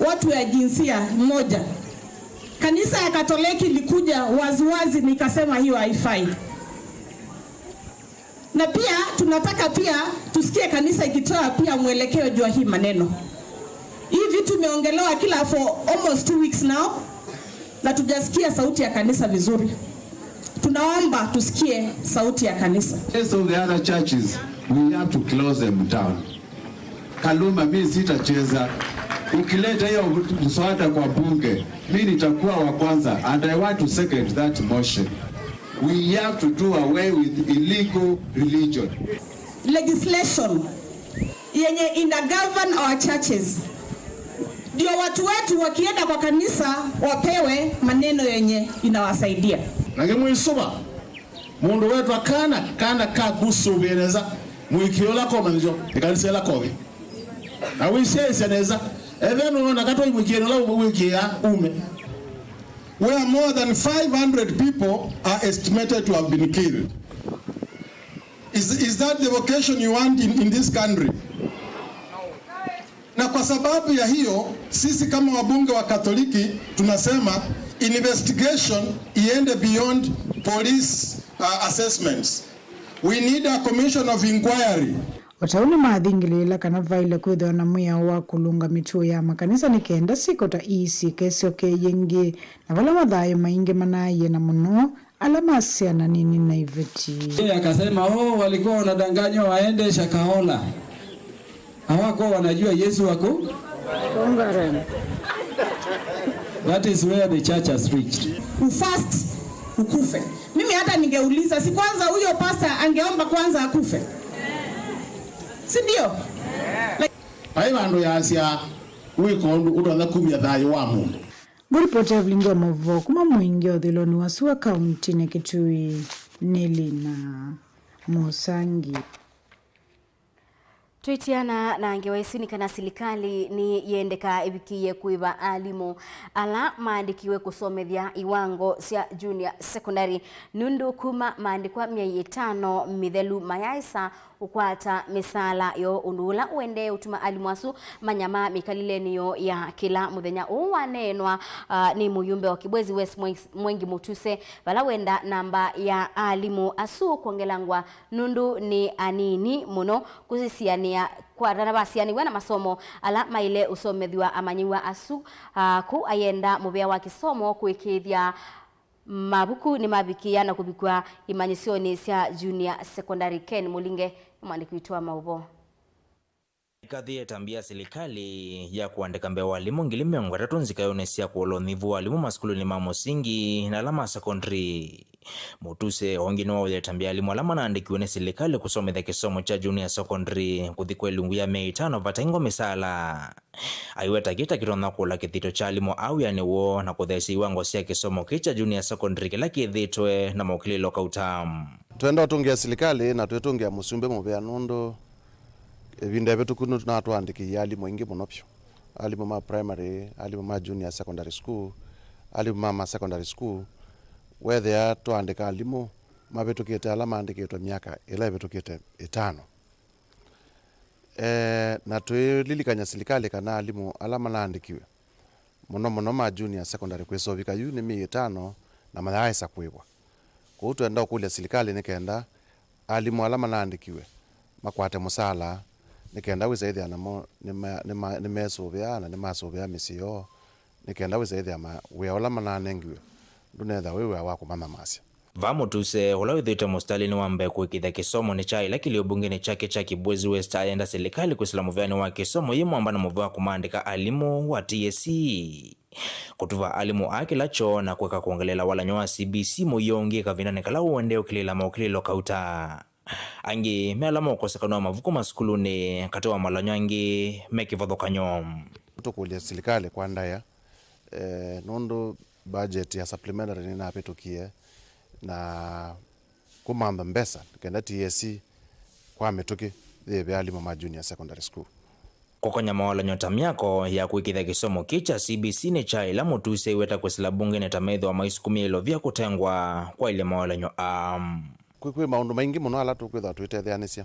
watu ya jinsia moja, Kanisa ya Katoliki ilikuja waziwazi na ikasema hiyo haifai. Na pia tunataka pia tusikie kanisa ikitoa pia mwelekeo juu ya hii maneno. Hii vitu imeongelewa kila for almost two weeks now, na tujasikia sauti ya kanisa vizuri. Tunaomba tusikie sauti ya kanisa. Rest of the other churches, we have to close them down. Kaluma, mi sitacheza. Ukileta hiyo mswada kwa bunge, mi nitakuwa wa kwanza, and I want to second that motion. We have to do away with illegal religion. Legislation yenye ina govern our churches, ndio watu wetu wakienda kwa kanisa wapewe maneno yenye inawasaidia. Na ngĩmwĩsũva, mũndũ wetwa kana, kana kaku sũvĩe nesa, mũĩkĩĩo ũla komanyĩsyo, ĩkanisa ĩla kothi. Na wĩsyaĩĩsya nesa, ethĩwa nũona katwai mũĩkĩĩo ũla wĩkĩĩa ume. Where more than five hundred people are estimated to have been killed. Is, is that the vocation you want in, in this country? Na kwa sababu ya hiyo, sisi kama wabunge wa Katoliki tunasema investigation iende beyond police, uh, assessments. We need a commission of inquiry. O ta ũu nĩmathingĩlĩĩla kana vaĩle kwĩthĩwa na mwĩao wa kũlũnga mĩtuo ya makanisa nĩ kenda syĩko ta ii syĩkesyoke yĩngĩ, na vala mathayũ maingĩ manaaie na mũno ala ma syana nini na iveti. Yeye akasema, "Oh, walikuwa wanadanganywa waende Shakahola. Hawakuwa wanajua Yesu wako." That is where the church has reached. Ufast, ukufe. Mimi hata ningeuliza, si kwanza huyo pastor angeomba kwanza akufe? Si ndio? Like, vai vandũ yasya wĩka ũndũ ũtonya kumya thayũ wa mũndũ. Ngũ ripoti ya vilingi wa maũvoo kuma Mwingi ũthiloni wa sua kauntinĩ Kitui nĩ Lina Mũsangi. Twĩtiana na ngewa ĩsu nĩ kana silikalĩ nĩ yendeka ĩvikĩĩe kũĩva alimũ ala maandĩkiwe kũsomethya iwango sya junior secondary nũndũ kuma maandĩkwa myei ĩtano mĩthelu mayaĩsa ũkwata mĩsaala yoo, ũndũ ũla ũendee ũtuma alimũ asu manyamaa mĩkalĩlenĩ yoo ya kĩla mũthenya. Ũu waneenwa, ah, nĩ mũyumbe wa Kibwezi West Mwengi Mutuse vala wenda namba ya alimũ asu kwongelangwa nũndũ nĩ anini mũno kũsisianĩa kwa, na vasianĩw'a na masomo ala maĩle ũsomethw'a amanyĩw'a asu, ah, kũu ayenda mũvĩa wa kĩsomo kũĩkĩĩthya mavuku nĩmavikĩa na kũvikwa imanyĩsyonĩ sya junior secondary. Ken Mũlinge nĩ mwandĩki witũ wa maũvoo. Ĩkathi ĩtambya silikalĩ ya kũandĩka mbee wa alimũ ngili mĩongo ĩtatũ nzikayonĩ sya kũola ũnyivu wa alimũ masukulunĩ ma mũsingi na ala ma sekondari. Mũtuse ũngĩ nĩwaũyĩte mbee alimũ ala manaandĩkiwe nĩ silikalĩ kũsomethya kĩsomo kya junior secondary kũthi kwa ilungu ya myei ĩtano vate ngo mĩsaala. Aiweta kĩta kĩtonya kũla kĩthito kya alimũ a wĩanĩ woo na kũtheesya iwango sya kĩsomo kĩĩ kya junior secondary kĩla kĩthĩtwe na mokĩlĩlo kauta. Twenda ũtũngĩa silikalĩ na twĩtũngĩa mũsumbĩ mũvea nũndũ ĩvinda ĩvĩtũku nĩtũnatwaandĩkĩie alimũ aingĩ mũno vyũ, alimũ ma primary, alimũ ma junior secondary school, alimũ ma ma secondary school. Weethĩa twaandĩka alimũ mavĩtũkĩte ala maandĩkĩtwe myaka ĩla ĩvĩtũkĩte ĩtano. E, na twĩlilikany'a silikalĩ kana alimũ ala manaandĩkiwe mũno mũno ma junior secondary kwĩsa ũvika yu nĩ myei ĩtano na mayaaĩsa kũĩvwa. Kwoou twenda ũkũlya silikalĩ nĩ kenda alimũ ala manaandĩkiwe makwate mũsaala, nĩ kenda wĩsa ĩthĩa namo nĩma-, nĩma-, nĩmesũvĩa na nĩmasũvĩa mĩsyĩ yoo, nĩ kenda wĩsa ĩthĩa ma-, wĩa ũla mananengiwe ndũnethĩwa wĩ wĩa wa kũmanyamasya. Vaa Mũtuse, ũla wĩthĩĩtwe mũsitalĩnĩ wa mbee kũĩkĩĩthya kĩsomo nĩ kya ĩla kĩlĩ ũmbungenĩ kyake kya Kibwezi West, ayenda silikalĩ kwĩsĩla mũvĩanĩ wa kĩsomo yĩ mwamba na mũvea wa kũmaandĩka alimũ wa T S C, kũtuva alimũ aa kĩla kyoo na kũeka kwongeleela walany'o wa C B C mũio ũngĩ kavindanĩ kala ũendee ũkĩlĩĩla mokĩlĩlo kauta. Angĩ me ala mokosekana mavuku masukulunĩ katĩ wa malany'o angĩ me kĩvathũkany'o. Tũkũlya silikalĩ kwa ndaĩa, eh, nũndũ budget ya supplementary nĩnavĩtũkie na kũmantha mbesa kenda T S C kwa mĩtũkĩ yĩĩve alimũ ma junior secondary school. Kũkonya mawalany'o ta myako ya kũĩkĩĩthya kĩsomo kĩĩ kya C B C nĩ kya ĩla Mũtuse aiweta kwĩsĩla mbungenĩ ta methĩwa maisukumĩa ilovia kũtengwa kwa ilĩ mawalany'o aa. Kwĩ, kwĩ maũndũ maingĩ mũno ala tũkwĩthĩwa tũitetheanĩsya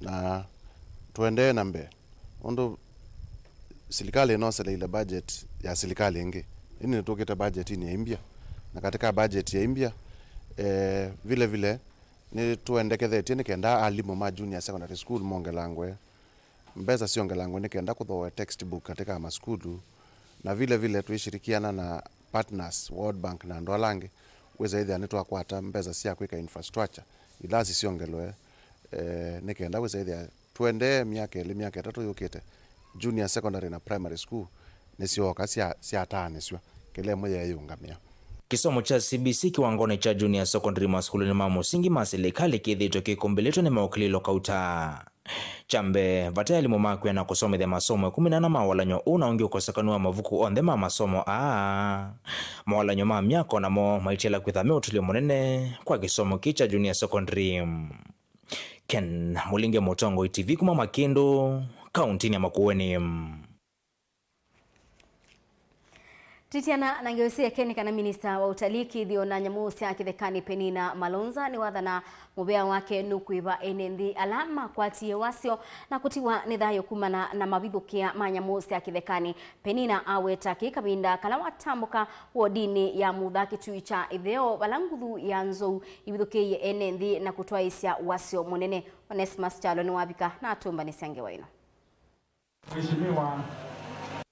na tũendee na mbee, nũndũ silikalĩ ĩnoseleile budget ya silikalĩ ĩngĩ, Ĩndĩ nĩtũkĩte budgetinĩ ya imbya, na katika budget ya imbya, eh, vile vile nĩtũendekethetye nĩ kenda alimũ ma junior secondary school mongelangwe mbesa syongelangwe nĩ kenda kũthooe textbook katika masukulu, na vile vile twĩshirikiana na partners, World Bank na andũ ala angĩ, wĩsa ĩthĩa nĩtwakwata mbesa sya kwĩka infrastructure, ilasi syongelwe, eh, nĩ kenda wĩsa ĩthĩa tũendee myaka ĩlĩ, myaka ĩtatũ yũkĩte, junior secondary na primary school nĩsyooka sya-, syataanĩsw'a, kĩla ĩmwe yeeyũngamĩa. Kĩsomo kya C B C kĩwangonĩ kya junior secondary masukulunĩ ma mũsingi ma silikalĩ kĩthĩĩtwe kĩkũmbĩlĩtwe nĩ maũkĩlĩlo kauta. Kya mbee, vate alimũ ma kwĩana kũsomethya masomo ĩkũmi na ana ma walany'o ũũ na ũngĩ ũkosekanu wa mavuku onthe ma masomo aa. Mawalany'o ma myako namo maitiala kwĩtha me ũtũlyo mũnene kwa kĩsomo kĩĩ kya junior secondary. Ken Mũlinge, Mũtongoi T V kuma Makĩndũ, kauntinĩ ya Makueni. Titiana na ngeũsĩ ya Ken kana minista wa ũtalii, kĩthĩo na nyamũ sya kĩthekanĩ Penina Malonza nĩwathana mũvea wake nũkwĩva ene nthĩ ala makwatie wasyo na kũtiwa nĩ thayũ kumana na mavithũkĩa ma nyamũ sya kĩthekanĩ. Penina aweta kĩ kavinda kala watambũka wodinĩ ya Mutha Kĩtui kya Ĩtheo, vala nguthu ya nzou ivithũkĩie ene nthĩ na kũtwaĩsya wasyo mũnene. Onesmus Kyalo nĩwavika na atũmbanĩsya ngewa ĩno. Mheshimiwa.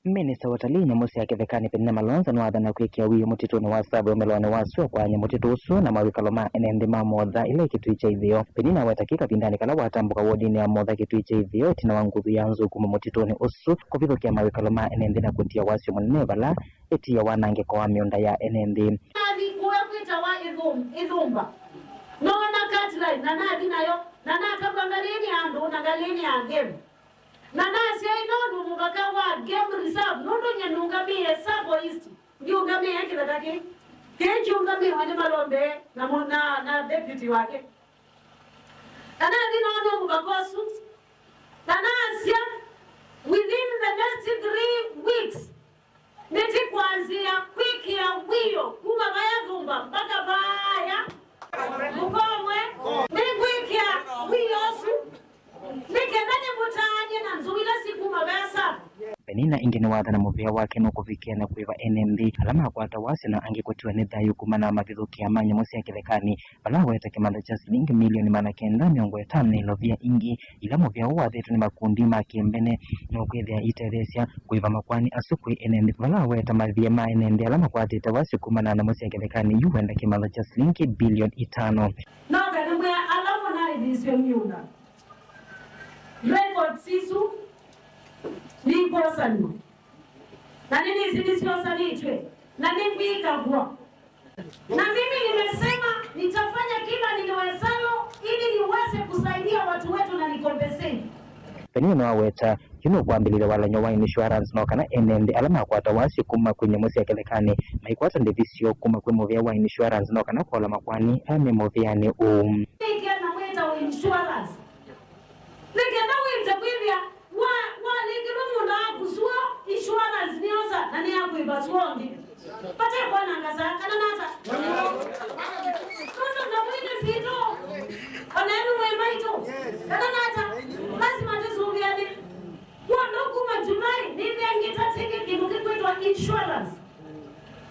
Minista wa ũtalii, nyamũ sya kĩthekanĩ Penina Malonza nĩwathana kwĩkĩa wiĩ mũtitũnĩ wa Tsavo ũmĩloonĩ wa sua kwa nyamũ mũtitũ ũsu na mawĩkalo ma ene nthĩ ma Motha ĩla ĩ Kĩtui kya Ĩtheo. Penina aweta kĩ kavindanĩ kala watambũka wodinĩ ya Motha Kĩtui kya Ĩtheo ĩtina wa nguthu ya nzou kuma mũtitũnĩ ũsu kũvithũkĩa mawĩkalo ma ene nthĩ na kũtia wasyo mũnene vala ĩtia wanangĩko wa mĩũnda ya ene nthĩ. Nathi kũya kwĩtawa Ĩthũm-, Ĩthũmba. Noona cutlass, na nathi nayo, na nakavw'a ngalĩnĩ ya andũ na ngalĩnĩ ya game. Na nasya ĩno nũndũ mũvaka wa game reserve, nũndũ nyie nũngamĩe Tsavo East, ndiũngamĩe kĩtheka kĩĩ. Kĩĩ kĩũngamĩwe nĩ Malombe na mũ-, na, na deputy wake. Na nathi noona mũvaka ũsu, na nasya, within the next three weeks, nĩtĩkwanzĩa kwĩkĩa wĩo kuma vaya Thumba mpaka vaya Mũkomwe. Nĩngwĩkĩa wĩo ũsu nĩ kenda nĩmũtaany'e na nzou ila sikuma vaya Tsavo. Penina ĩngĩ nĩwathana mũvea wake nũkũvikĩa na kwĩva ene nthĩ ala makwata wasyo na angĩ kũtiwa nĩ thayũ kumana na mavithũkĩa ma nyamũ sya kĩthekanĩ, vala aweta kĩmantha kya silingi milioni maana kenda mĩongo ĩtano na ilovia ingĩ ila mũvea ũũ wathĩtwe nĩ makundi ma kĩmbene nũkwĩthĩa itetheesya kũĩva makoani asu kwĩ ene nthĩ, vala aweta mavia ma ene nthĩ ala makwatĩte wasyo kumana na nyamũ sya kĩthekanĩ yu wenda kĩmantha kya silingi bilioni itano. Noka nĩmwĩa ala mũnaĩvĩsye mĩũnda, records isu nikwosanw'a, na nĩnĩsĩ nĩsyosanĩtw'e, na nĩngwĩka kw'o. Na mimi nimesema nitafanya kila niliwezalo ili niweze kusaidia watu wetu na nikompensate. Penina nĩwaweta yu nũkwambĩlĩlya walany'o wa insurance no kana ene nthĩ ala makwata wasyo kuma kwĩ nyamũ sya kĩthekanĩ maikwata ndĩvi syoo kuma kwĩ mũvea wa insurance no kana kũola makoani ala me mũveanĩ ũũ. Nĩkenda mwĩtawa insurance. Nĩ kenda wĩte kwĩthĩa wa-, walĩkĩlwe mũũnda waku sua, insurance nĩyosa na nĩyakwĩva sua ũngĩ. Vate kwananga saa, kana nata? Nũndũ namo inĩ sitũ, o na enu mwĩ maitũ, kana nata? Lasima tũsũvĩane. Kwondũ kuma July, nĩnĩangĩte tĩngĩ kĩndũ kĩkwĩtwa insurance.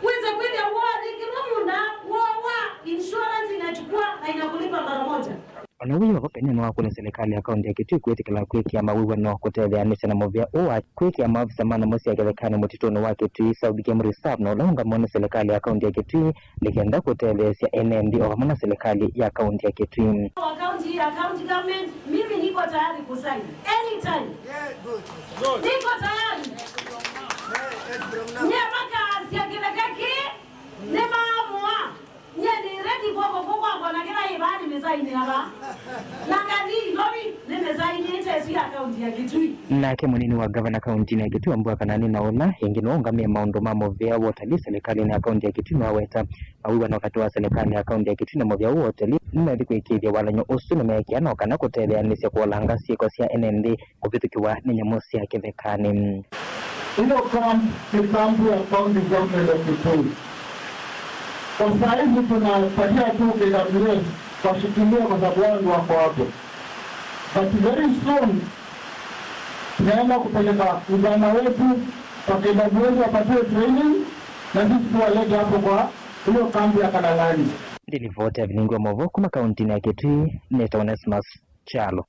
Wĩse kwĩthĩa walĩkĩlwe mũũnda, wowa, insurance inachukua na inakulipa mara moja. O na wĩ o vo, Penina nĩwakũlya silikalĩ ya kaunti ya Kitui kwĩtĩkĩla kwĩkĩa mawĩw'ano kũtetheanĩsya na mũvea ũũ wa kwĩkĩa maovisa ma nyamũ sya kĩthekanĩ mũtitũnĩ wa Kitui South Game Reserve, na ũla ũũngamĩwe nĩ silikalĩ ya kaunti ya Kitui, nĩ kenda kũtetheesya ene nthĩ o vamwe na silikalĩ ya kaunti ya Kitui. Wa county, ya county government, mimi niko tayari kusign anytime. Niko tayari. Nyie makaasya kĩtheka kĩĩ nĩmaamũa. Nyie nĩ ready kw'oko kũu kwakwa na kĩla ĩvaa nĩmĩsainĩa vaa. Na ngathi Nairobi nĩmĩsainĩte ĩsu ya kaunti ya Kitui. Nake mũnini wa ngavana kauntinĩ ya Kitui Wambua Kanani na ũla ĩngĩ nĩwe ũngamĩe maũndũ ma mũvea wa ũtalii silikalĩnĩ ya kaunti ya Kitui nĩwaweta mawĩw'ano katĩ wa silikalĩ ya kaunti ya Kitui na mũvea ũũ wa ũtalii nĩmethi kũĩkĩĩthya walany'o ũsu nĩmeekĩa no kana kũtetheanĩsya kũolanga syĩko sya ene nthĩ kũvĩtũkĩwa nĩ nyamũ sya kĩthekanĩ. Hiyo camp ni camp ya county government of Kitui. Kwa saa hizi tunapatia tu K W S washikilie kwa sababu wao ndio wako hapo. But very soon tunaenda kupeleka vijana wetu kwa K W S wapatiwe training, Na sisi tuwalete hapo kwa hiyo kambi ya Kalang'ani. Ĩndĩ livoti ya vilingĩ wa maũvoo kuma kauntinĩ ya Kitui, nĩtawa Onesmus Kyalo.